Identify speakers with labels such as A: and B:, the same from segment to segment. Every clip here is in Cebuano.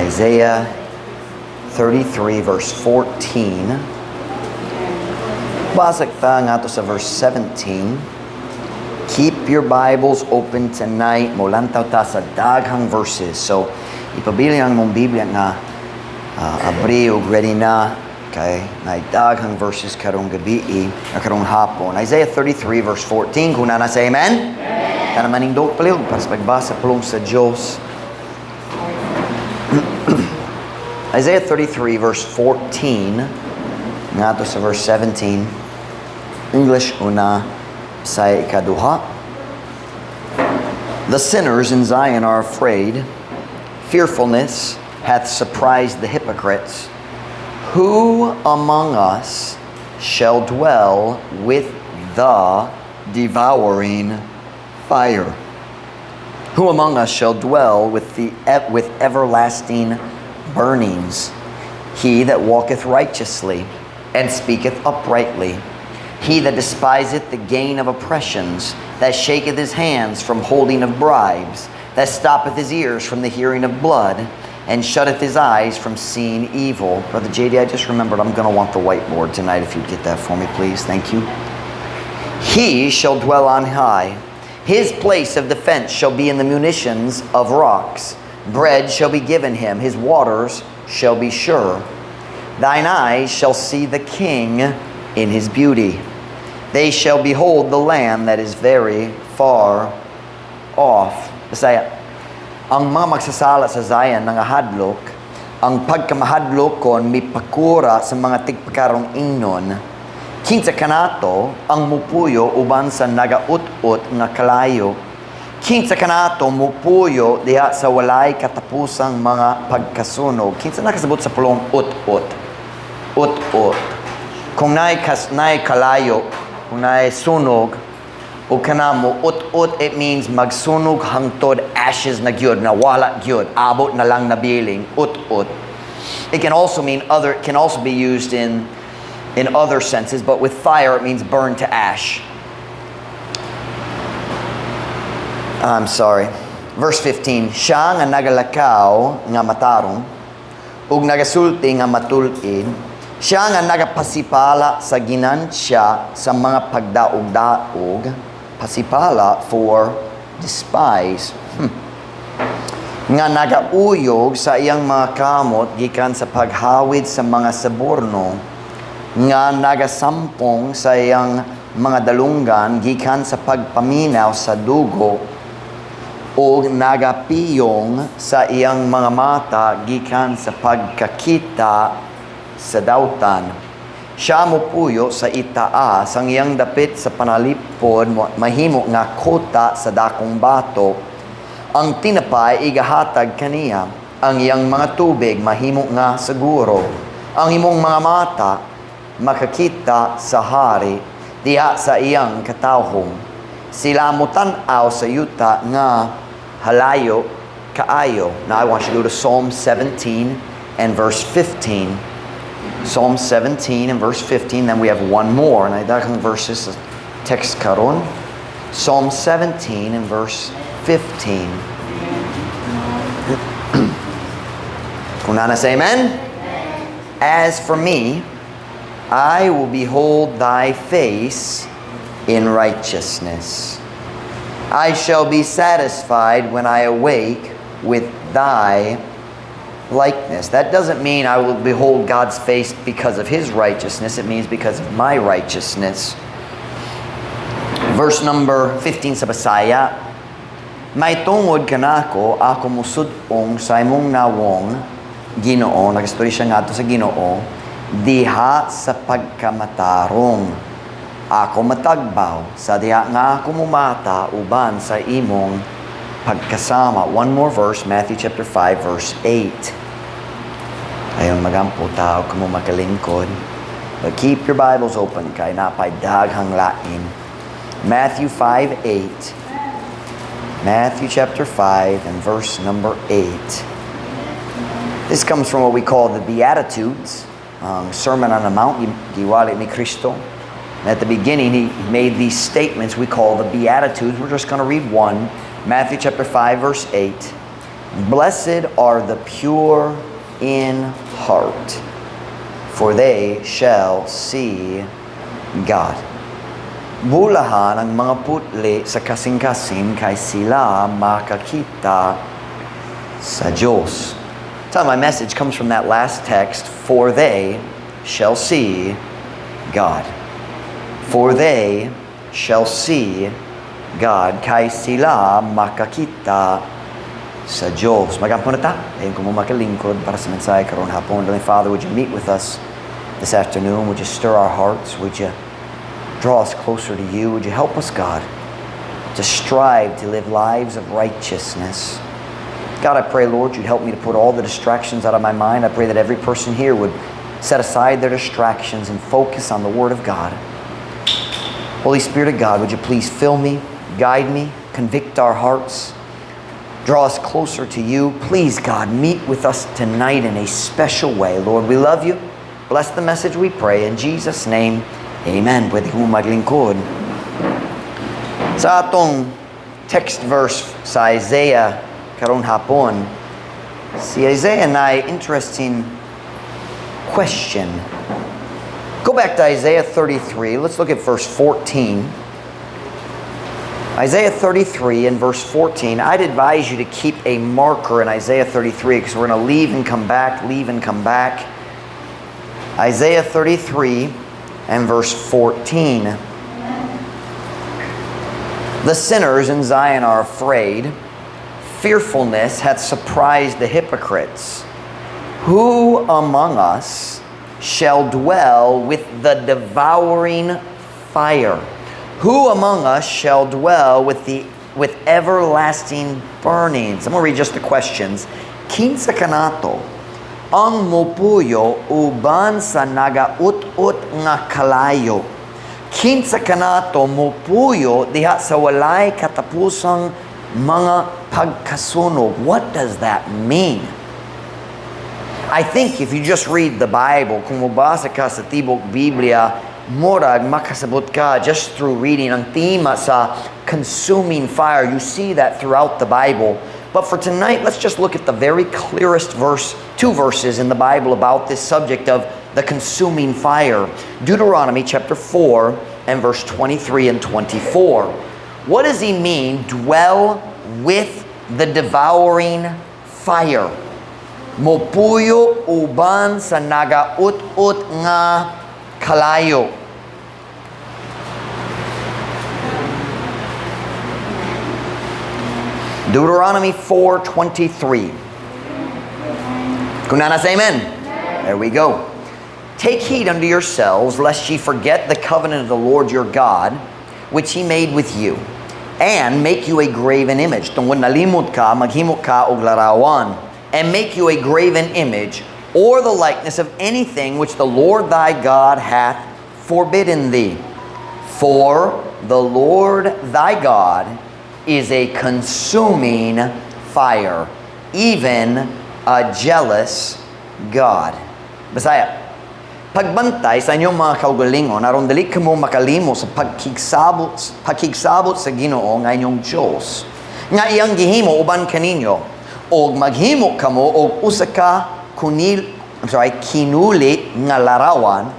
A: Isaiah 33 verse 14. Basa ta ngadto sa verse 17. Keep your Bibles open tonight. Molantaw ta sa daghang verses. So, ipabili ang imong Biblia nga abri og ready na kay na daghang verses karong gabi, karong hapon. Isaiah 33 verse 14. Kung naa na, say amen. Amen. Kana manindog palihog para sa pagbasa pulong sa Diyos. Isaiah 33 verse 14 ngadto sa verse 17. English una sa ikaduha. The sinners in Zion are afraid. Fearfulness hath surprised the hypocrites. Who among us shall dwell with the devouring fire? Who among us shall dwell with everlasting burnings? He that walketh righteously and speaketh uprightly. He that despiseth the gain of oppressions, that shaketh his hands from holding of bribes, that stoppeth his ears from the hearing of blood, and shutteth his eyes from seeing evil. Brother JD, I just remembered I'm going to want the whiteboard tonight if you'd get that for me, please. Thank you. He shall dwell on high. His place of defense shall be in the munitions of rocks. Bread shall be given him. His waters shall be sure. Thine eyes shall see the king in his beauty. They shall behold the land that is very far off. Bisaya, ang mga magsasala sa Zion nangahadlok, ang pagkamahadlokon mipakura sa mga tigpakarong ingnon. Kinsa kanato ang mupuyo uban sa nagaut-ot nga kalayo? Kinsa kanato mupuyo diha sa walay katapusang mga pagkasunog? Kinsa nakasabot sa pulong ut-ut? Ut-ut. Kung naay kalayo, kung naay sunog, o kana mo ut-ut, it means magsunog hangtod ashes na gyud, na wala gyud, abot na lang nabiling, ut-ut. It can also mean other, it can also be used in other senses, but with fire it means burn to ash. I'm sorry. Verse 15, siya nga nagalakaw nga matarong, ug nagasulti nga matul-id, siya nga nagapasipala sa ginansya sa mga pagdaog-daog, pasipala for despise. Nga nagauyog sa iyang mga kamot gikan sa paghawid sa mga saborno, nga nagasampong sa iyang mga dalunggan gikan sa pagpaminaw sa dugo, ug nagapiyong sa iyang mga mata gikan sa pagkakita sa dautan. Siya mopuyo sa itaas, ang iyang dapit sa panalipod mahimo nga kota sa dakong bato. Ang tinapay igahatag kaniya, ang iyang mga tubig mahimo nga siguro. Ang imong mga mata makakita sa hari diha sa iyang katawhong. Sila motan-aw sa yuta nga halayo kaayo. Now I want you to go to Psalm 17 and verse 15. Psalm 17 and verse 15. Then we have one more. And daghang verses sa text karon. Psalm 17 and verse 15. Kung naa na, say amen. As for me, I will behold thy face in righteousness. I shall be satisfied when I awake with thy likeness. That doesn't mean I will behold God's face because of his righteousness. It means because of my righteousness. Verse number 15 sa Bisaya, May tungod kanako, ako musud-ong sa imong nawong, Ginoo, nagastorya siya ngadto sa Ginoo, diha sa pagkamatarong. Ako matagbaw sa diha nga ako mumata uban sa imong pagkasama. One more verse, Matthew chapter 5, verse 8. Ayon magampo tao kamo makalingkod. But keep your Bibles open kay naa pay daghang lain. Matthew 5, 8. Matthew chapter 5 and verse number 8. This comes from what we call the Beatitudes, Sermon on the Mount, giwali ni Kristo. And at the beginning, he made these statements we call the Beatitudes. We're just going to read one. Matthew chapter 5, verse 8. Blessed are the pure in heart, for they shall see God. Bulahan ang mga putli sa kasing-kasing kay sila makakita sa Diyos. So my message comes from that last text, "For they shall see God." For they shall see God. Kay sila makakita sa Diyos. Magampo na ta. Dayon ko mo makalingkod para sa mensahe karon hapon. Heavenly Father, would you meet with us this afternoon? Would you stir our hearts? Would you draw us closer to you? Would you help us, God, to strive to live lives of righteousness? God, I pray, Lord, you'd help me to put all the distractions out of my mind. I pray that every person here would set aside their distractions and focus on the Word of God. Holy Spirit of God, would you please fill me, guide me, convict our hearts, draw us closer to you. Please, God, meet with us tonight in a special way. Lord, we love you. Bless the message, we pray. In Jesus' name, amen. Pwede ko maglingkod. Sa atong text verse sa Isaiah karon hapon, si Isaiah na interesting question. Go back to Isaiah 33. Let's look at verse 14. Isaiah 33 and verse 14. I'd advise you to keep a marker in Isaiah 33 because we're going to leave and come back, leave and come back. Isaiah 33 and verse 14. The sinners in Zion are afraid. Fearfulness hath surprised the hypocrites. Who among us shall dwell with the devouring fire? Who among us shall dwell with everlasting burnings? I'm going to read just the questions. Kinsa kanato ang mopuyo uban sa nagaut-ut nga kalayo? Kinsa kanato mopuyo diha sa walay katapusang mga pagkasunog? What does that mean? I think if you just read the Bible, kung mobasa ka sa tibok Biblia, murag makasabot ka just through reading ang tema sa consuming fire. You see that throughout the Bible. But for tonight, let's just look at the very clearest verse, two verses in the Bible about this subject of the consuming fire. Deuteronomy chapter 4 and verse 23 and 24. What does he mean, dwell with the devouring fire? Mopuyo uban sa nagaut-ut nga kalayo. Deuteronomy 4:23. Kung naa na, say amen. There we go. Take heed unto yourselves, lest ye forget the covenant of the Lord your God, which he made with you, and make you a graven image. Tungod nalimot ka, maghimo ka og larawan. And make you a graven image, or the likeness of anything which the Lord thy God hath forbidden thee. For the Lord thy God is a consuming fire, even a jealous God. Bisaya. Pagbantay sa inyong mga kaugalingon aron dili kamo makalimo sa pagkigsabot sa Ginoo nga inyong Dios nga iyang gihimo uban kaninyo, og maghimo kamo og usa ka kunil, I'm sorry, kinulit nga larawan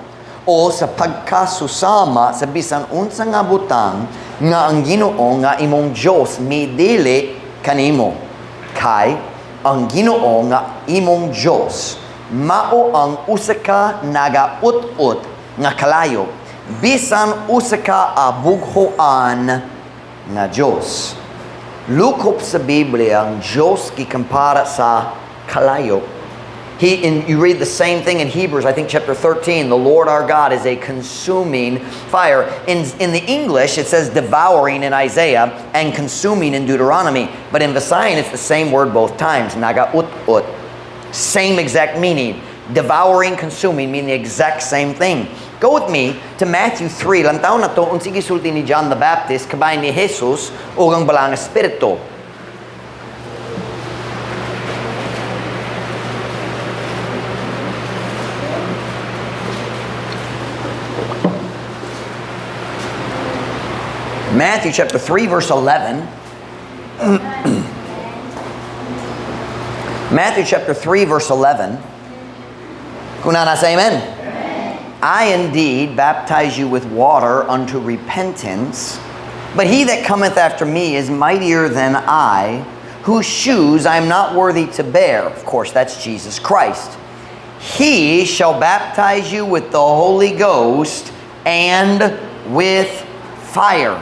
A: o sa pagkasusama sa bisan unsa nga butang nga ang Ginoo nga imong Dios midili kanimo, kay ang Ginoo nga imong Dios mao ang usa ka nagaut-ut nga kalayo, bisan usa ka abughoan nga Dios. Lukop sa Biblia ang Diyos gikumpara sa kalayo. You read the same thing in Hebrews, I think chapter 13. The Lord our God is a consuming fire. In the English, it says devouring in Isaiah and consuming in Deuteronomy. But in Visayan, it's the same word both times. Nagaut-ut. Same exact meaning. Devouring, consuming mean the exact same thing. Go with me to Matthew 3. Lantaw nato unsa gisulti ni John the Baptist kabahin ni Jesus ug ang Balaang Espiritu. Matthew chapter 3 verse 11. Matthew chapter 3 verse 11. Kung naa na, say amen. "I indeed baptize you with water unto repentance, but he that cometh after me is mightier than I, whose shoes I am not worthy to bear." Of course, that's Jesus Christ. "He shall baptize you with the Holy Ghost and with fire,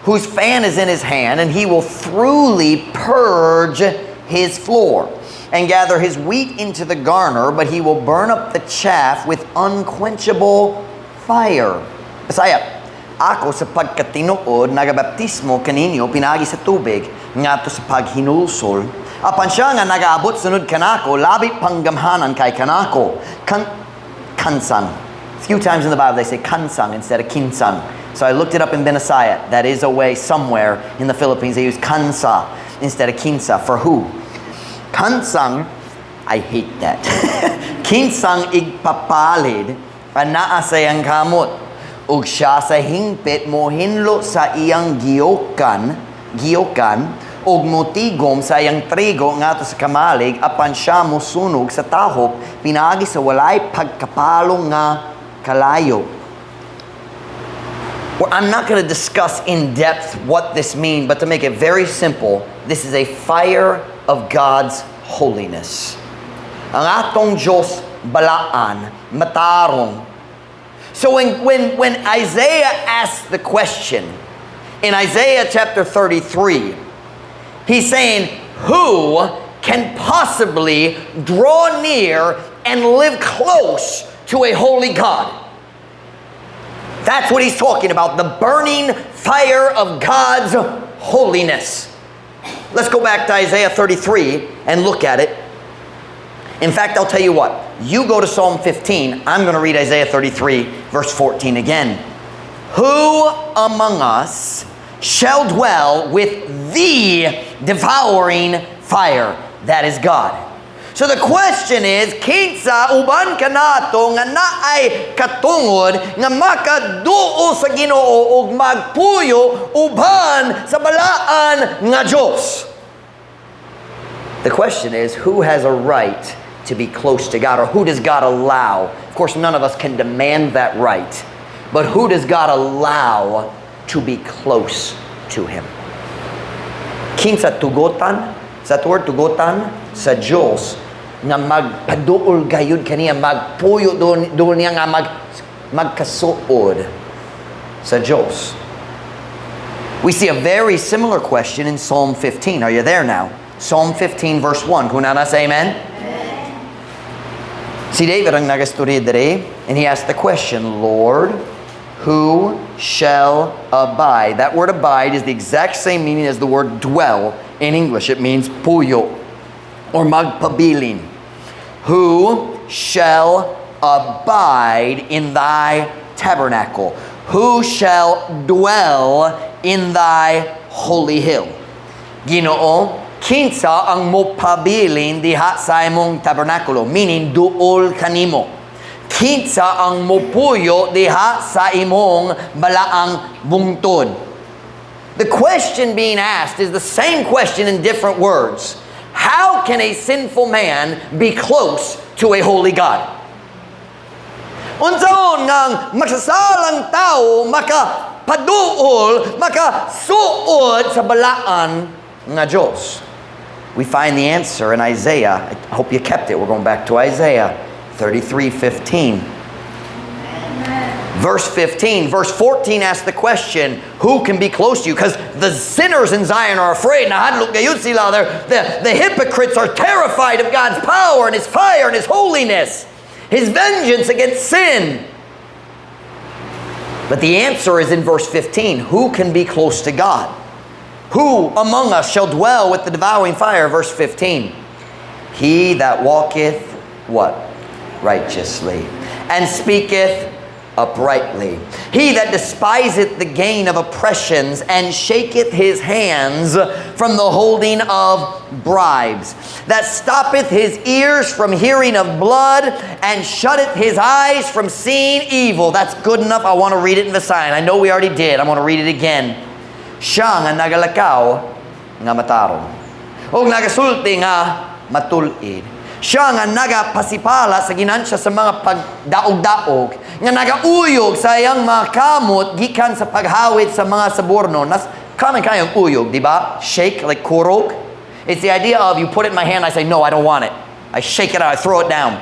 A: whose fan is in his hand, and he will throughly purge his floor and gather his wheat into the garner, but he will burn up the chaff with unquenchable fire." Bisaya, "Ako sa pagkatinuod nagabaptismo kaninyo pinaagi sa tubig ngadto sa paghinulsol. Apan siya nga nagaabot sunod kanako labi pang gamhanan kay kanako." Kansang. Few times in the Bible they say kansang instead of kinsang. So I looked it up in Binisaya. That is a way somewhere in the Philippines they use kansa instead of kinsa for who. Kansang, I hate that. "Kinsang igpapalid anaa sa iyang kamot. Ug siya sa hingpit mohinlo sa iyang giyokan ug motigom sa iyang trigo ngadto sa kamalig, apan siya mosunog sa tahop pinaagi sa walay pagkapalong nga kalayo." Well, I'm not going to discuss in depth what this means, but to make it very simple, this is a fire of God's holiness. Ang atong Diyos balaan, matarong. So when Isaiah asks the question in Isaiah chapter 33, he's saying, "Who can possibly draw near and live close to a holy God?" That's what he's talking about, the burning fire of God's holiness. Let's go back to Isaiah 33 and look at it. In fact, I'll tell you what. You go to Psalm 15. I'm going to read Isaiah 33, verse 14 again. "Who among us shall dwell with the devouring fire?" That is God. So the question is, kinsa uban kanato nga naay katungod nga makaduol sa Ginoo ug magpuyo uban sa balaan nga Dios? The question is, who has a right to be close to God, or who does God allow? Of course, none of us can demand that right. But who does God allow to be close to Him? Kinsa tugotan, sa word tugotan, sa Diyos, nga magpaduol gayud kaniya, magpuyo doon niya nga magkasuod sa Diyos. We see a very similar question in Psalm 15. Are you there now? Psalm 15 verse 1. Kung naa na, say amen. Si David ang nagastorya diri, and he asked the question, "Lord, who shall abide?" That word "abide" is the exact same meaning as the word "dwell" in English. It means puyo or magpabilin. "Who shall abide in thy tabernacle? Who shall dwell in thy holy hill?" Ginoo, kinsa ang mopabilin diha sa imong tabernakulo? Meaning, duol kanimo. Kinsa ang mopuyo diha sa imong balaang bungtod? The question being asked is the same question in different words. How can a sinful man be close to a holy God? Unsaon nga magsasalang tao makapaduol, makasuod sa balaan nga Diyos? We find the answer in Isaiah. I hope you kept it. We're going back to Isaiah 33:15. Verse 15, verse 14 asks the question, "Who can be close to you?" Because the sinners in Zion are afraid. Nahadlok gayud sila. The hypocrites are terrified of God's power and His fire and His holiness, His vengeance against sin. But the answer is in verse 15. Who can be close to God? "Who among us shall dwell with the devouring fire?" Verse 15. "He that walketh" what? "Righteously. And speaketh uprightly. He that despiseth the gain of oppressions and shaketh his hands from the holding of bribes. That stoppeth his ears from hearing of blood and shutteth his eyes from seeing evil." That's good enough. I want to read it in Visayan. I know we already did. I'm going to read it again. "Siya nga nagalakaw nga matarong. O nagasulti nga matul-id. Siya nga nagapasipala sa ginansya sa mga pagdaog-daog, nga nagauyog sa iyang mga kamot gikan sa paghawid sa mga saborno. Nas common kayong uyog, di ba? Shake, like kurog. It's the idea of you put it in my hand, I say, "No, I don't want it." I shake it out, I throw it down.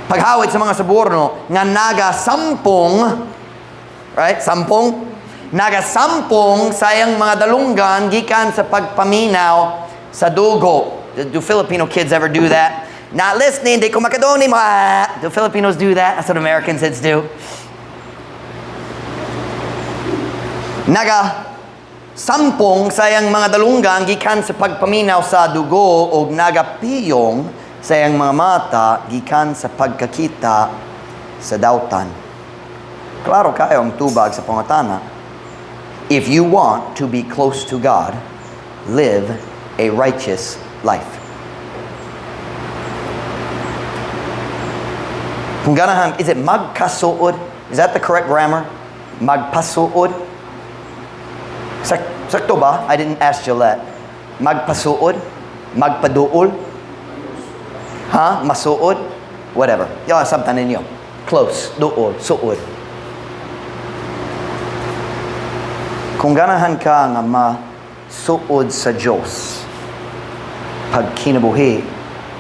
A: Paghawid sa mga saborno, nga nagasampong, right? Sampong? Nagasampong sa iyang mga dalunggan gikan sa pagpaminaw sa dugo. Do Filipino kids ever do that? Not listening, di ko makadungog nimo. Do Filipinos do that? That's what American kids do. Naga sampong sa iyang mga dalunggan gikan sa pagpaminaw sa dugo og nagapiyong sa iyang mga mata gikan sa pagkakita sa dautan. Klaro kayo ang tubag sa pangutana. If you want to be close to God, live a righteous life. Kung ganahan, is it magkasuod? Is that the correct grammar? Magpasuod? Sakto ba? I didn't ask Gillette. Magpasuod? Magpaduol? Ha? Masuod? Whatever. Yo, sabtan ninyo. Close. Duol. Suod. Kung ganahan ka nga masuod sa Diyos, pagkinabuhi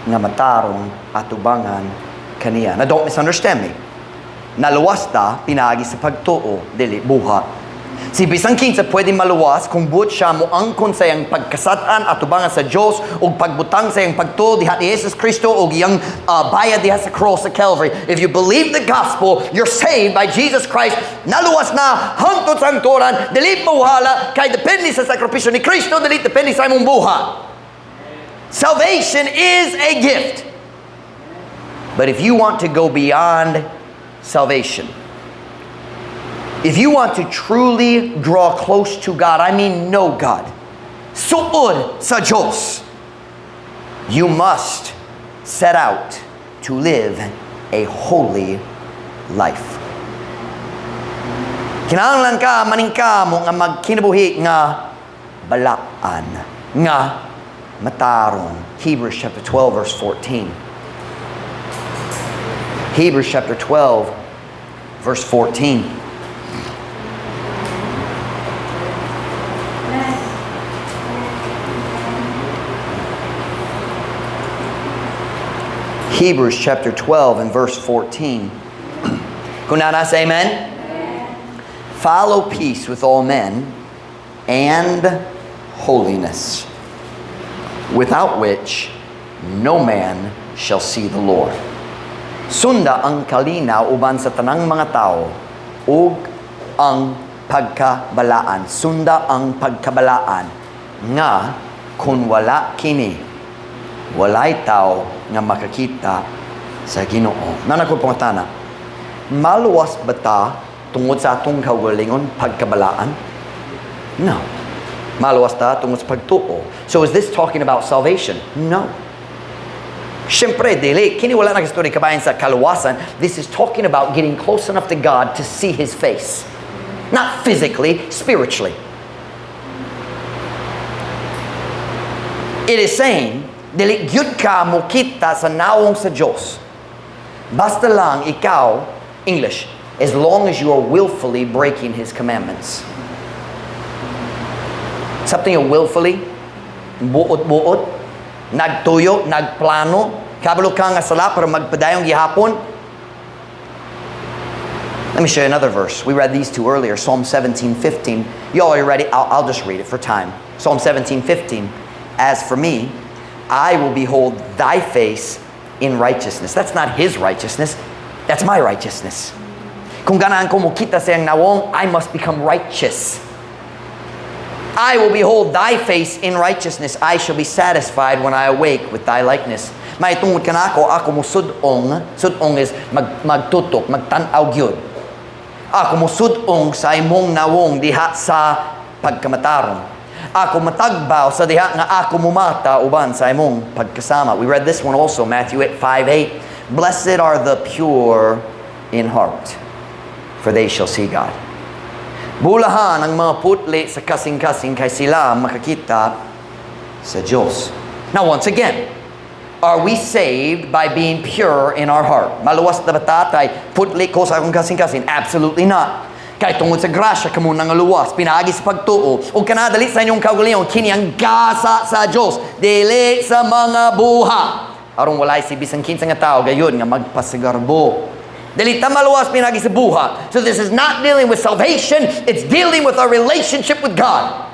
A: nga matarong atubangan kaniya. Now, don't misunderstand me. Naluwas ta pinaagi sa pagtuo, dili buhat. Si bisan kinsa pwede maluwas kung buot siya mo angkon sa iyang pagkasat-an atubangan sa Dios ug pagbutang sa iyang pagtuo diha ni Jesus Kristo ug iyang bayad diha sa cross sa Calvary. If you believe the gospel, you're saved by Jesus Christ. Naluwas na hangtod sa hangturan, dili mawala kay depende sa sakripisyo ni Kristo, dili depende sa imong buhat. Salvation is a gift. But if you want to go beyond salvation, if you want to truly draw close to God, I mean know God, suod sa Diyos, you must set out to live a holy life. Kinahanglan ka maningkamo nga magkinabuhi nga balaan, nga matarong. Hebrews chapter 12 verse 14. Hebrews chapter 12 verse 14. Hebrews chapter 12 and verse 14. Kung naa na, say amen. Follow peace with all men and holiness, without which no man shall see the Lord. Sunda ang kalinaw uban sa tanang mga tao ug ang pagkabalaan. Sunda ang pagkabalaan nga kung wala kini, walay tao nga makakita sa Ginoo. Naa na koy pangutana, maluwas ba ta tungod sa atong kaugalingon pagkabalaan? No. Maluwas ta tungod sa pagtuo. So is this talking about salvation? No. Siyempre, dili. Kini wala nag-story kabahin sa kaluwasan. This is talking about getting close enough to God to see His face. Not physically, spiritually. It is saying, dili gyud ka mokita sa nawong sa Diyos. Basta lang ikaw, English, as long as you are willfully breaking His commandments. Something you willfully, buot-buot, nagtuyo, nagplano, kabalo ka nga sala pero magpadayong gihapon. Let me show you another verse. We read these two earlier, Psalm 17:15. Y'all are ready? I'll just read it for time. Psalm 17:15. As for me, I will behold thy face in righteousness. That's not his righteousness. That's my righteousness. Kung ganahan ko mokita sa iyang nawong, I must become righteous. I will behold thy face in righteousness. I shall be satisfied when I awake with thy likeness. Mahitungod kanako, ako musud-ong, sud-ong is magtutok, magtan-aw gyud. Ako musud-ong sa imong nawong diha sa pagkamatarong. Ako matagbaw sa diha nga ako mumata uban sa imong pagkasama. We read this one also, Matthew 8, 5:8. Blessed are the pure in heart, for they shall see God. Bulahan ang mga putli sa kasing-kasing kay sila makakita sa Diyos. Now, once again, are we saved by being pure in our heart? Maluwas na ba ta kay putli ko sa akong kasing-kasing? Absolutely not. Kay tungod sa grasya kamo nangaluwas, pinaagi sa pagtuo, ug kana dili sa inyong kaugalingon, kini ang gasa sa Dios, dili sa mga buhat, aron walay si bisan kinsa nga tao gayud nga magpasigarbo. Dili ta maluwas pinaagi sa buhat. So this is not dealing with salvation, it's dealing with our relationship with God.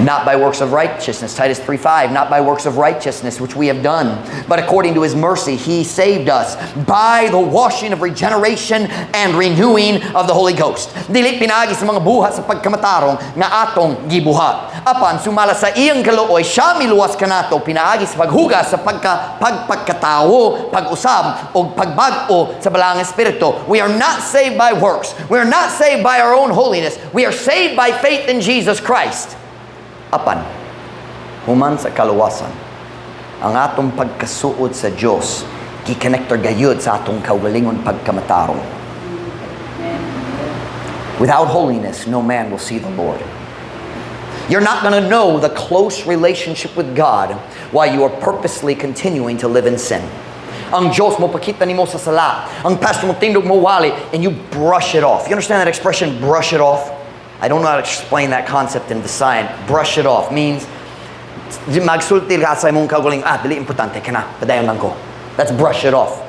A: Not by works of righteousness, Titus 3:5, not by works of righteousness which we have done, but according to his mercy he saved us by the washing of regeneration and renewing of the Holy Ghost. Dili pinaagi sa mga buhat sa pagkamatarong nga atong gibuhat. Apan sumala sa iyang kaluoy, siya miluwas kanato pinaagi sa paghugas sa pagpagkatawo, pag-usab o pagbag-o sa Balaang Espiritu. We are not saved by works. We are not saved by our own holiness. We are saved by faith in Jesus Christ. Apan, human sa kaluwasan, ang atong pagkasuod sa Dios gikonektar gayud sa atong kaugalingon pagkamatarong. Without holiness, no man will see the Lord. You're not going to know the close relationship with God while you are purposely continuing to live in sin. Ang Diyos mo pakita nimo sa sala. Ang pastor mo tindog mo wali and you brush it off. You understand that expression, "brush it off"? I don't know how to explain that concept in Visayan. "Brush it off" means magsulti ka sa imong kaugalingon, "Ah, dili importante kana, padayon lang ko." That's "brush it off."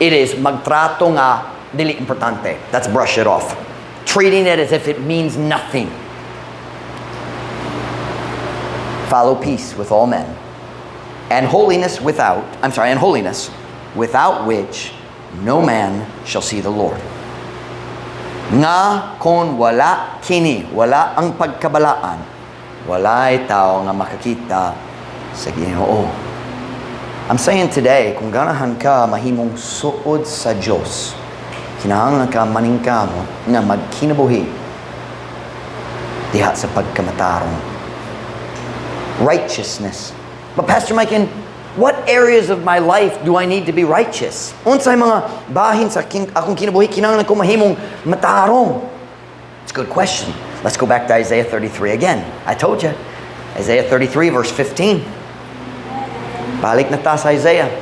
A: It is magtrato nga dili importante. That's "brush it off." Treating it as if it means nothing. Follow peace with all men and holiness without, I'm sorry, and holiness without which no man shall see the Lord. Nga kung wala kini, wala ang pagkabalaan, walay tao nga makakita sa Ginoo. I'm saying today, kung ganahan ka mahimong suod sa Diyos, kinahanglan ka maningkamot nga magkinabuhi diha sa pagkamatarong. Righteousness. But Pastor Mike, in what areas of my life do I need to be righteous? Unsay mga bahin sa akong kinabuhi kinahanglan ko mahimong matarong? It's a good question. Let's go back to Isaiah 33 again. I told you. Isaiah 33 verse 15. Balik na ta sa Isaiah.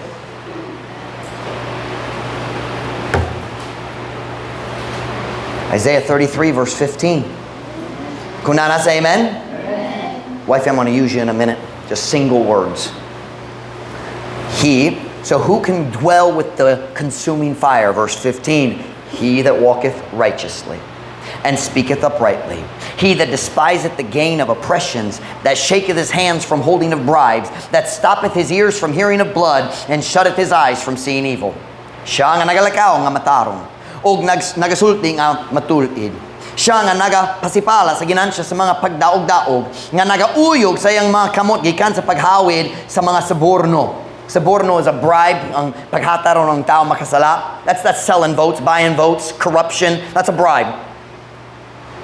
A: Isaiah 33 verse 15. Kung naa na, say amen. Wife, I'm going to use you in a minute. Just single words. So who can dwell with the consuming fire? Verse 15. He that walketh righteously and speaketh uprightly. He that despiseth the gain of oppressions, that shaketh his hands from holding of bribes, that stoppeth his ears from hearing of blood, and shutteth his eyes from seeing evil. Siya nga nagalakaw nga matarong, og nagasulti nga matul-id. Siya nga nagapasipala sa ginansya sa mga pagdaog-daog, nga nagauyog sa iyang mga kamot gikan sa paghawid sa mga suborno. Suborno is a bribe, ang paghatag ng tao makasala. That's selling votes, buying votes, corruption. That's a bribe.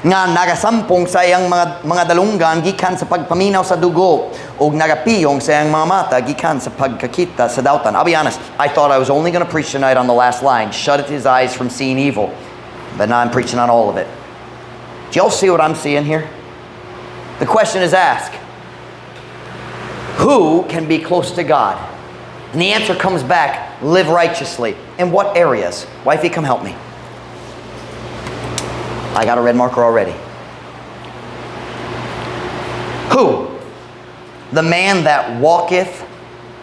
A: Nga nagasampong sa iyang mga dalunggan gikan sa pagpaminaw sa dugo ug nagapiyong sa iyang mga mata gikan sa pagkakita sa dautan. I'll be honest, I thought I was only going to preach tonight on the last line, "shutteth his eyes from seeing evil." But now I'm preaching on all of it. Do y'all see what I'm seeing here? The question is asked, who can be close to God? And the answer comes back, live righteously. In what areas? Wifey, come help me. I got a red marker already. Who? The man that walketh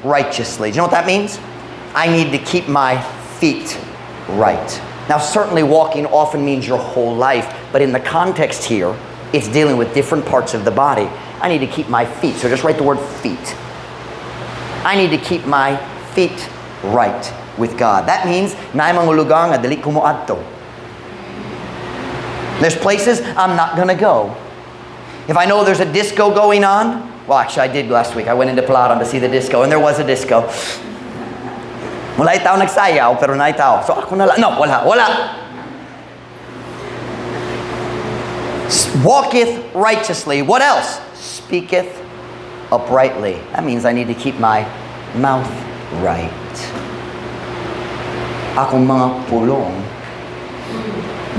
A: righteously. Do you know what that means? I need to keep my feet right. Now, certainly walking often means your whole life, but in the context here, it's dealing with different parts of the body. I need to keep my feet. So just write the word "feet." I need to keep my feet right with God. That means, naay mga lugar nga dili ko moadto. There's places I'm not going to go. If I know there's a disco going on, well, actually, I did last week. I went into Palaran to see the disco, and there was a disco. Wala tao nagsayaw, pero naay tao. So ako na lang. No, wala, wala. Walketh righteously. What else? Speaketh uprightly. That means I need to keep my mouth right. Akong mga pulong.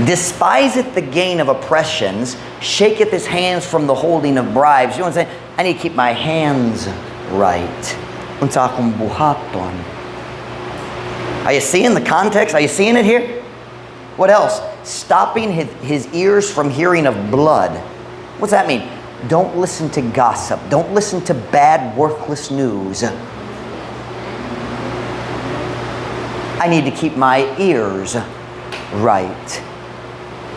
A: Despiseth the gain of oppressions, shaketh his hands from the holding of bribes. You know what I'm saying? I need to keep my hands right. Unsa akong buhaton. Are you seeing the context? Are you seeing it here? What else? Stopping his ears from hearing of blood. What's that mean? Don't listen to gossip. Don't listen to bad, worthless news. I need to keep my ears right.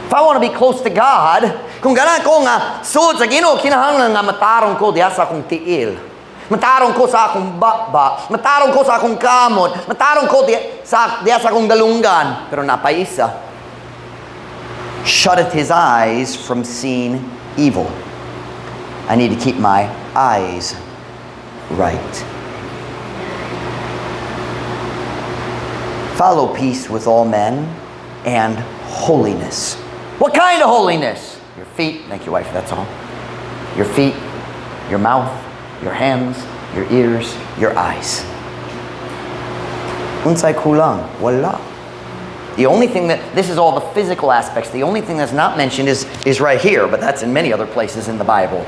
A: If I want to be close to God, kung ganahan ko nga sulod sa Ginoo, kinahanglan nga matarong ko diha sa akong tiil. Matarong ko sa akong baba, matarong ko sa akong kamot, matarong ko diha sa akong dalunggan. Pero naa pay isa. Shutteth his eyes from seeing evil. I need to keep my eyes right. Follow peace with all men and holiness. What kind of holiness? Your feet, thank you, wife, that's all. Your feet, your mouth, your hands, your ears, your eyes. Unsay kulang? Wala. The only thing that, this is all the physical aspects. The only thing that's not mentioned is right here, but that's in many other places in the Bible.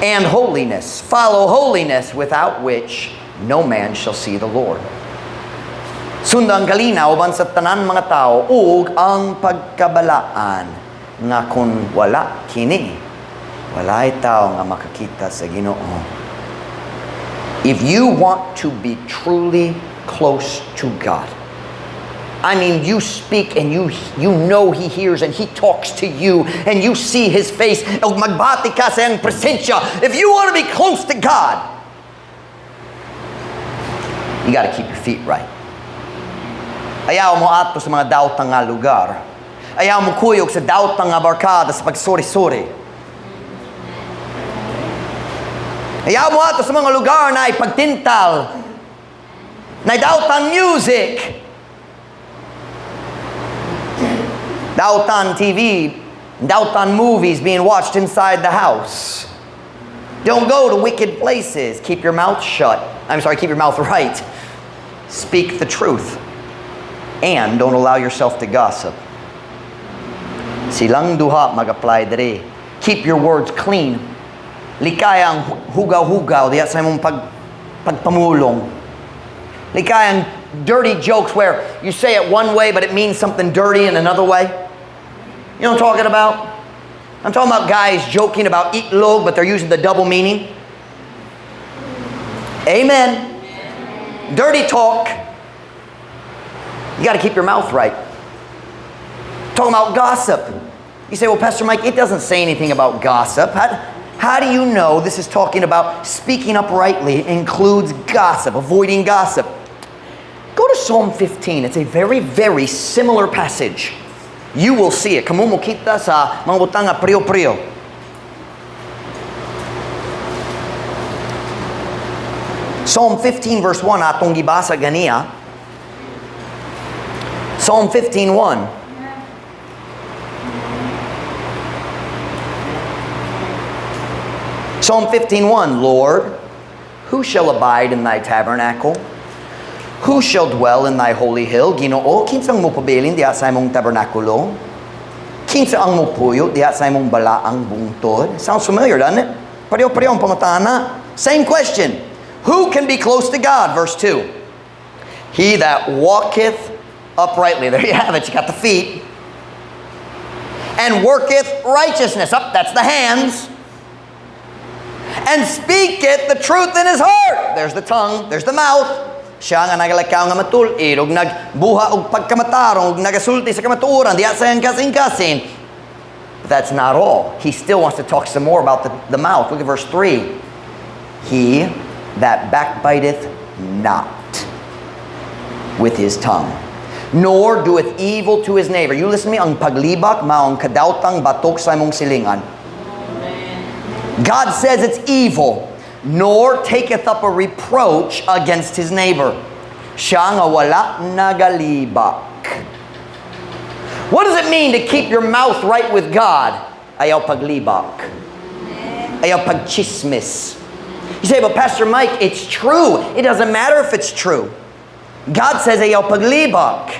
A: And holiness. Follow holiness, without which no man shall see the Lord. Sunda ang kalinaw uban sa tanan mga tao ug ang pagkabalaan nga kung wala kini, walay tao nga makakita sa Ginoo. If you want to be truly close to God, I mean, you speak and you know He hears and He talks to you and you see His face, ug magbati ka sa iyang presensya. If you want to be close to God, you got to keep your feet right. Ayaw mo ato sa mga dawtang nga lugar. Ayaw mo kuyog sa dawtang nga barkada sa pagsuri-suri. Ayaw mo ato sa mga lugar na ipagtintal, na dawtang music, dawtang TV, dawtang movies being watched inside the house. Don't go to wicked places. Keep your mouth shut. I'm sorry, keep your mouth right. Speak the truth. And don't allow yourself to gossip. Silang duha mag-apply diri. Keep your words clean. Likay ang hugaw-hugaw diha sa imong pagpamulong. Likay ang dirty jokes where you say it one way but it means something dirty in another way. You know what I'm talking about? I'm talking about guys joking about itlog but they're using the double meaning. Amen. Dirty talk. You got to keep your mouth right. Talking about gossip. You say, "Well, Pastor Mike, it doesn't say anything about gossip." How do you know this is talking about speaking uprightly includes gossip, avoiding gossip? Go to Psalm 15. It's a very, very similar passage. You will see it. Kamo mokita sa mga butang nga pareho-pareho. Psalm 15 verse 1, atong gibasa ganiha. Psalm 15:1. Psalm 15:1, "Lord, who shall abide in thy tabernacle? Who shall dwell in thy holy hill?" Ginoo, kinsang mopabilin diha sa imong tabernakulo? Kinsa ang mopuyo diha sa imong balaang bungtod? Sounds familiar, doesn't it? Pareho-pareho ang pangutana. Same question. Who can be close to God? Verse 2. "He that walketh uprightly." There you have it. You got the feet. "And worketh righteousness." Up, that's the hands. "And speaketh the truth in his heart." There's the tongue. There's the mouth. Siya nga nagalakaw nga matul-id, ug nagbuhat og pagkamatarong, ug nagasulti sa kamatuoran, diha sa iyang kasing-kasing. But that's not all. He still wants to talk some more about the mouth. Look at verse 3. "He that backbiteth not with his tongue, nor doeth evil to his neighbor." You listen to me, ang paglibak mao ang kadaotang batok sa imong silingan. God says it's evil. "Nor taketh up a reproach against his neighbor." Siya nga wala nagalibak. What does it mean to keep your mouth right with God? Ayaw paglibak. Ayaw pagchismis. You say, "But Pastor Mike, it's true." It doesn't matter if it's true. God says ayaw paglibak.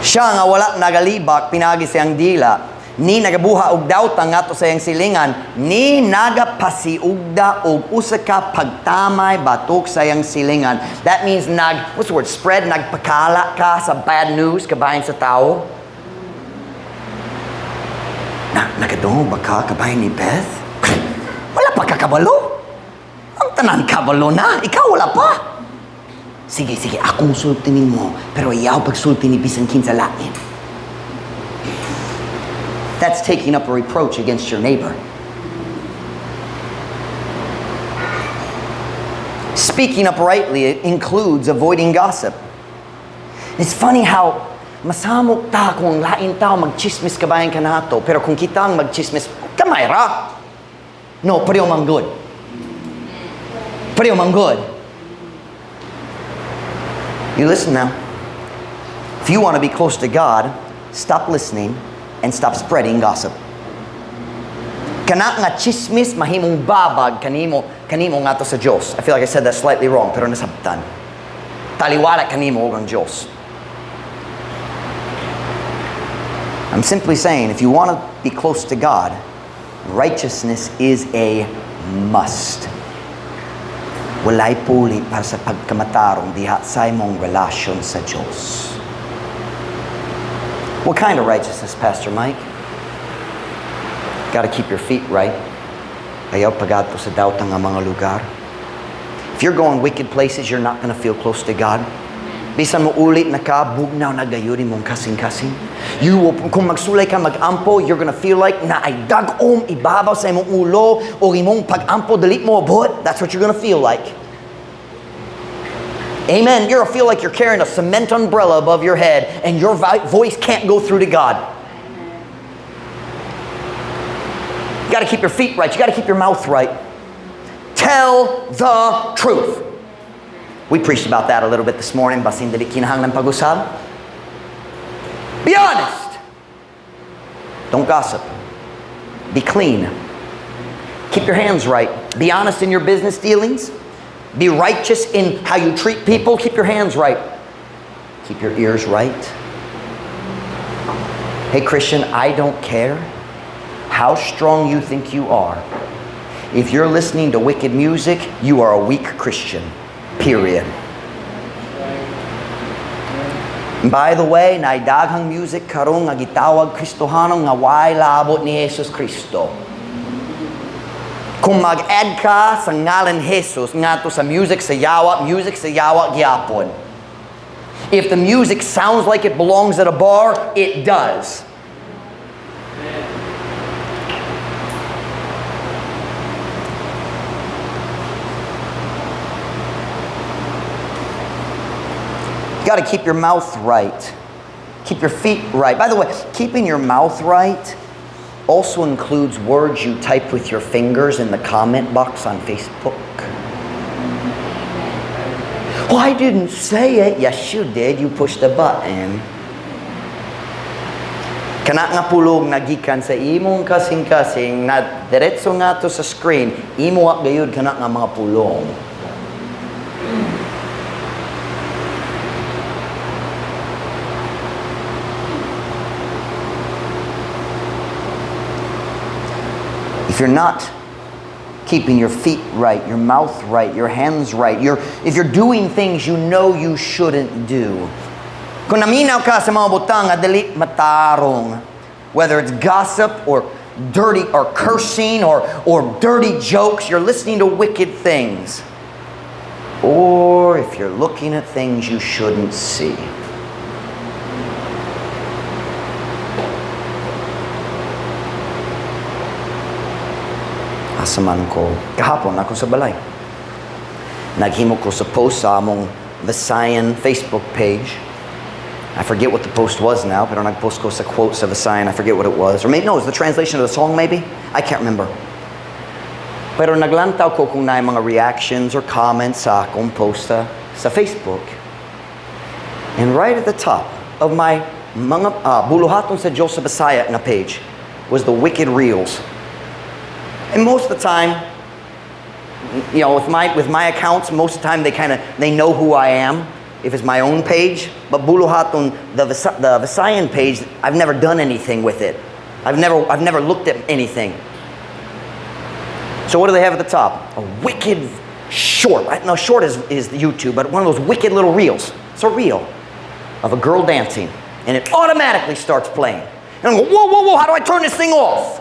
A: Siya nga wala nagalibak. Siya nga wala nagalibak pinagi sa iyang dila, ni nagabuha og dawta ngadto sa iyang silingan, ni nagapasiugda og usa ka pagtamay batok sa iyang silingan. That means nag, what's the word, spread, nagpakala ka sa bad news kabahin sa tao. Na, nakadungog ba ka kabahin ni Beth? Wala pa kakabalo. Ang tanan kabalo na, ikaw wala pa. Sige, sige, akong sulti nimo, pero ayaw pagsulti ni bisan kinsa lain. That's taking up a reproach against your neighbor. Speaking uprightly includes avoiding gossip. It's funny how masamok ta kung ang lain tao magchismis kabahin kanato, pero kung kita ang magchismis, kamay ra. No, pareho man good. Pareho man good. You listen now. If you want to be close to God, stop listening and stop spreading gossip. Kana nga chismis mahimong babag kanimo ngadto sa Dios. I feel like I said that slightly wrong, pero nasabtan. Taliwala kanimo og ang Dios. I'm simply saying, if you want to be close to God, righteousness is a must. Walay puli para sa pagkamatarong diha sa imong relasyon sa Diyos. What kind of righteousness, Pastor Mike? Got to keep your feet right. Ayaw pagadto sa dawtang nga mga lugar. If you're going wicked places, you're not going to feel close to God. Bisan mo ulit na ka, bugnaw na gayud imong kasing-kasing. You will, kung magsulay ka mag-ampo, you're gonna feel like naay dag-om ibabaw sa imong ulo o imong pag-ampo dili mo abot. That's what you're gonna feel like. Amen. You're gonna feel like you're carrying a cement umbrella above your head and your voice can't go through to God. You got to keep your feet right. You got to keep your mouth right. Tell the truth. We preached about that a little bit this morning. Basin dili kinahanglan pag-usab. Be honest. Don't gossip. Be clean. Keep your hands right. Be honest in your business dealings. Be righteous in how you treat people. Keep your hands right. Keep your ears right. Hey, Christian, I don't care how strong you think you are. If you're listening to wicked music, you are a weak Christian. Period. And by the way, naay daghang music karon nga gitawag Kristohanon nga way labot ni Jesus Kristo. Kung mag-add ka sa ngalan Jesus ngadto sa music sa yawa gyapon. If the music sounds like it belongs at a bar, it does. You got to keep your mouth right. Keep your feet right. By the way, keeping your mouth right also includes words you type with your fingers in the comment box on Facebook. Well, I didn't say it. Yes, you did. You pushed the button. Kana nga pulong nagikan sa imong kasing-kasing na diretso nga to sa screen, imo wa gayud kana nga mga pulong. If you're not keeping your feet right, your mouth right, your hands right, if you're doing things you know you shouldn't do, kung naminaw ka sa mga butang nga dili matarong, whether it's gossip or dirty or cursing or dirty jokes, you're listening to wicked things. Or if you're looking at things you shouldn't see. Asa man ko, kahapon ako sa balay. Naghimo ko sa post sa among Visayan Facebook page. I forget what the post was now, pero nagpost ko sa quote sa Visayan. I forget what it was. Or maybe, no, it was the translation of the song maybe? I can't remember. Pero naglantaw ko kung naay mga reactions or comments sa akong post sa Facebook. And right at the top of my mga buluhaton sa Diyos sa Bisaya nga page was the Wicked Reels. And most of the time, with my accounts, most of the time they know who I am. if it's my own page, but Buluhaton, the Visayan page, I've never done anything with it. I've never looked at anything. So what do they have at the top? A wicked short. No, short is YouTube, but one of those wicked little reels. It's a reel of a girl dancing, and it automatically starts playing. And I'm going, Whoa, how do I turn this thing off?"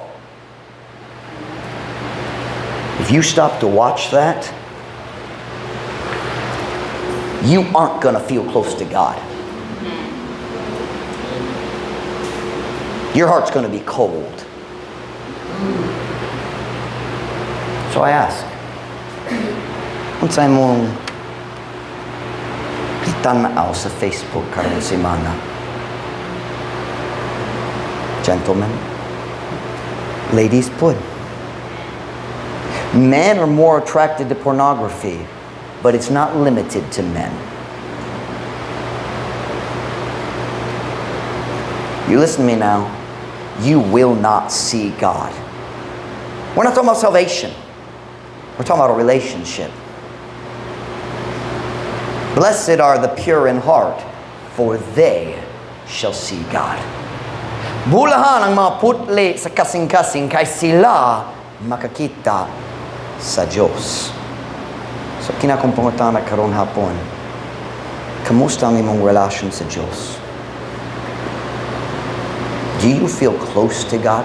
A: If you stop to watch that, you aren't going to feel close to God. Your heart's going to be cold. So I ask, unsay imong gitan-aw sa Facebook karong semana? Gentlemen, ladies pud. Men are more attracted to pornography, but it's not limited to men. You listen to me now. You will not see God. We're not talking about salvation. We're talking about a relationship. Blessed are the pure in heart, for they shall see God. Bulahan ang mga putli sa kasing-kasing kay sila makakita sa Diyos. So kini akong pangutana karon hapon, kamusta ang imong relasyon sa Diyos? Do you feel close to God?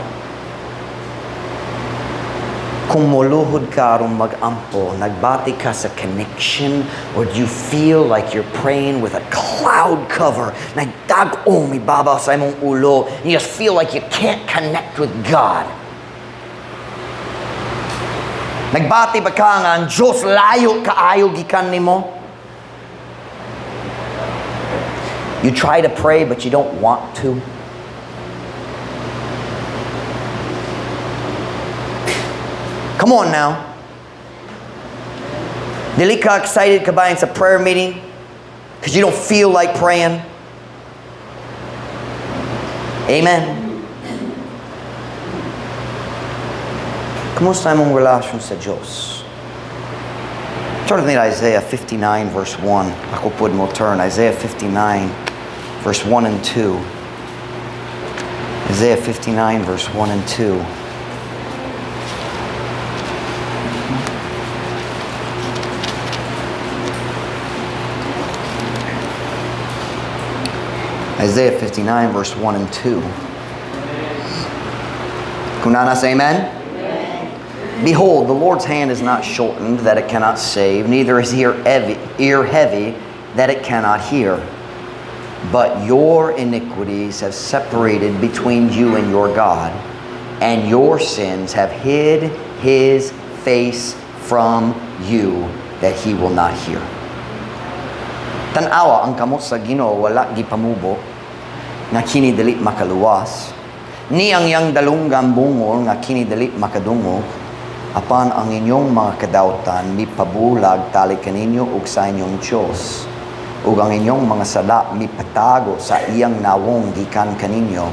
A: Kung moluhod ka aron mag-ampo, nagbati ka sa connection, or do you feel like you're praying with a cloud cover, nagdag-om ibabaw sa imong ulo, you just feel like you can't connect with God? Nagbati ba ka nga ang Diyos layo kaayo gikan nimo? You try to pray but you don't want to. Come on now. Dili ka excited kabahin sa prayer meeting because you don't feel like praying. Amen. Kumusta imong relasyon sa Diyos? Turn with me to Isaiah 59 verse 1. Ako pud mo turn. Isaiah 59 verse 1 and 2. Isaiah 59 verse 1 and 2. Isaiah 59 verse 1 and 2. Kung naa na, say amen. Behold, the Lord's hand is not shortened that it cannot save, neither is ear heavy that it cannot hear. But your iniquities have separated between you and your God, and your sins have hid his face from you that he will not hear. Tan-awa ang kamot sa Ginoo wala gipamubo nga kini dili makaluwas, ni ang iyang dalunggan bungol nga kini dili makadungog. Apan ang inyong mga kadawtan mipabulag tali kaninyo ug sa inyong Dios, ug ang inyong mga sala mipatago sa iyang nawong gikan kaninyo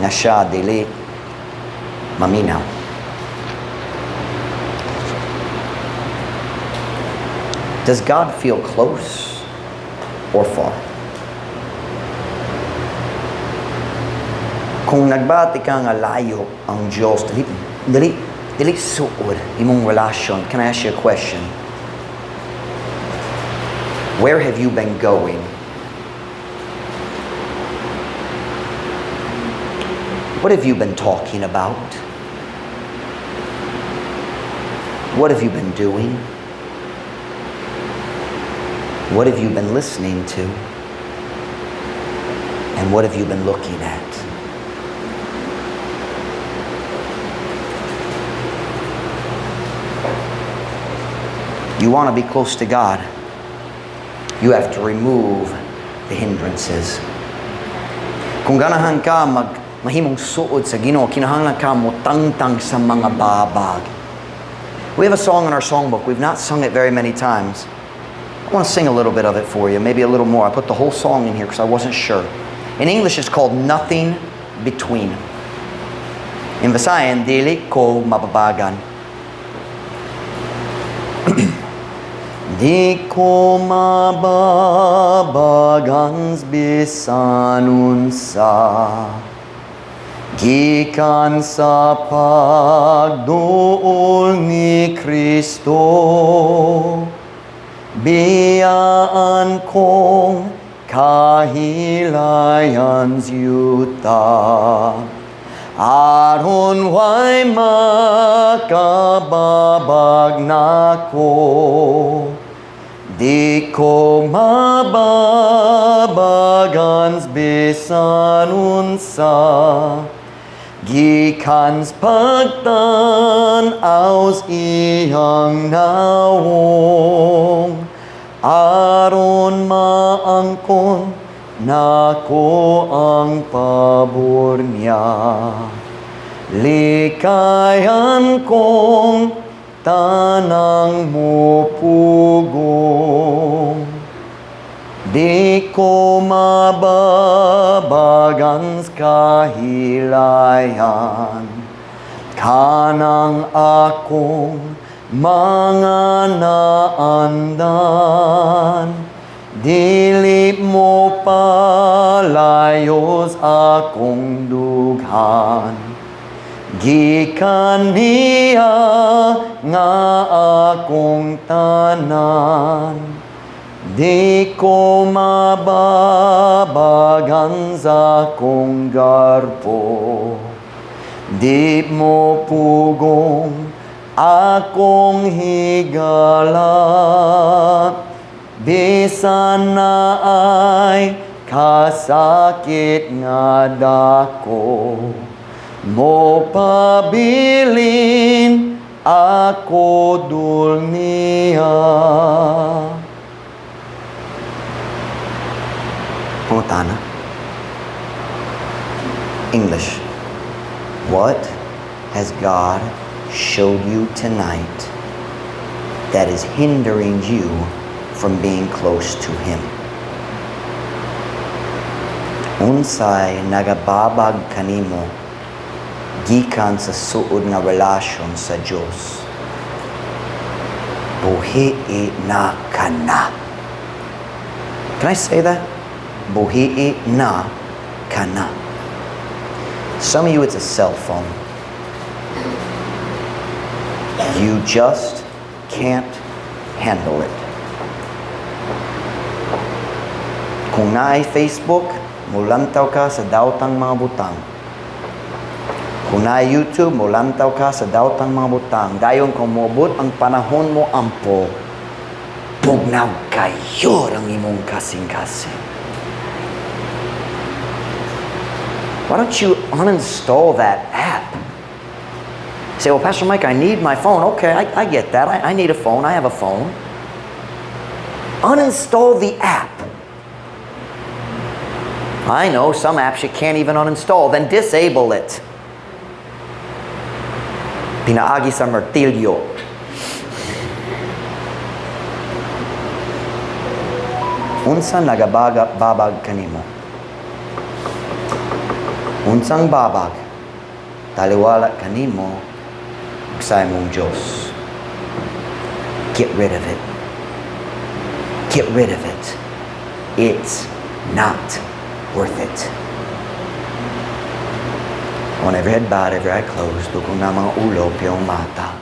A: nga siya dili maminaw. Does God feel close or far? Kung nagbati ka nga layo ang Diyos, dili, dili, dili suod imong relasyon. Can I ask you a question? Where have you been going? What have you been talking about? What have you been doing? What have you been listening to? And what have you been looking at? You want to be close to God, you have to remove the hindrances. Kung ganahan ka mag mahimong suod sa Ginoo, kinahanglan ka motangtang sa mga babag. We have a song in our songbook. We've not sung it very many times. I want to sing a little bit of it for you, maybe a little more. I put the whole song in here because I wasn't sure. In English, it's called "Nothing Between." In Visayan, "Dili Ko Mababagan." Di ko mababagan bisan unsa gikan sa pagduol ni Kristo. Biyaan kong kahilayan yuta aron way makababag nako. Di ko mababagan bisan unsa gikan sa pagtan-aw sa iyang nawong aron maangkon nako ang pabor niya. Likayan kong tanang mupugong. Di ko mababagan kahilayan kanang akong mga naandan. Dili mo palayos akong dughan gikan niya nga akong tanan. Di ko mababagan sa akong garbo. Di mo pugong akong higala. Bisan naay kasakit nga dako, mo pabilin ako dul niya. Pangutana. English. What has God showed you tonight that is hindering you from being close to Him? Unsay nagababag kanimo gikan sa suod nga relasyon sa Dios? Buhii na kana. Can I say that? Buhii na kana. Some of you, it's a cell phone. You just can't handle it. Kung naay Facebook, mulantaw ka sa daotang mga butang. Kung naay YouTube, mulantaw ka sa daotang mga butang. Dayon kung moabot ang panahon mo ampo, bugnaw kayo ang imong kasing-kasing. Why don't you uninstall that app? Say, "Well, Pastor Mike, I need my phone." Okay, I get that. I need a phone. I have a phone. Uninstall the app. I know some apps you can't even uninstall. Then disable it. Pinaagi sa martilyo. Unsa nagabaga babag kanimo? Unsang babag taliwala kanimo sa imong Diyos? Get rid of it. Get rid of it. It's not worth it. On every head bowed, every eye closed, dugong na mga ulo, piyong mata.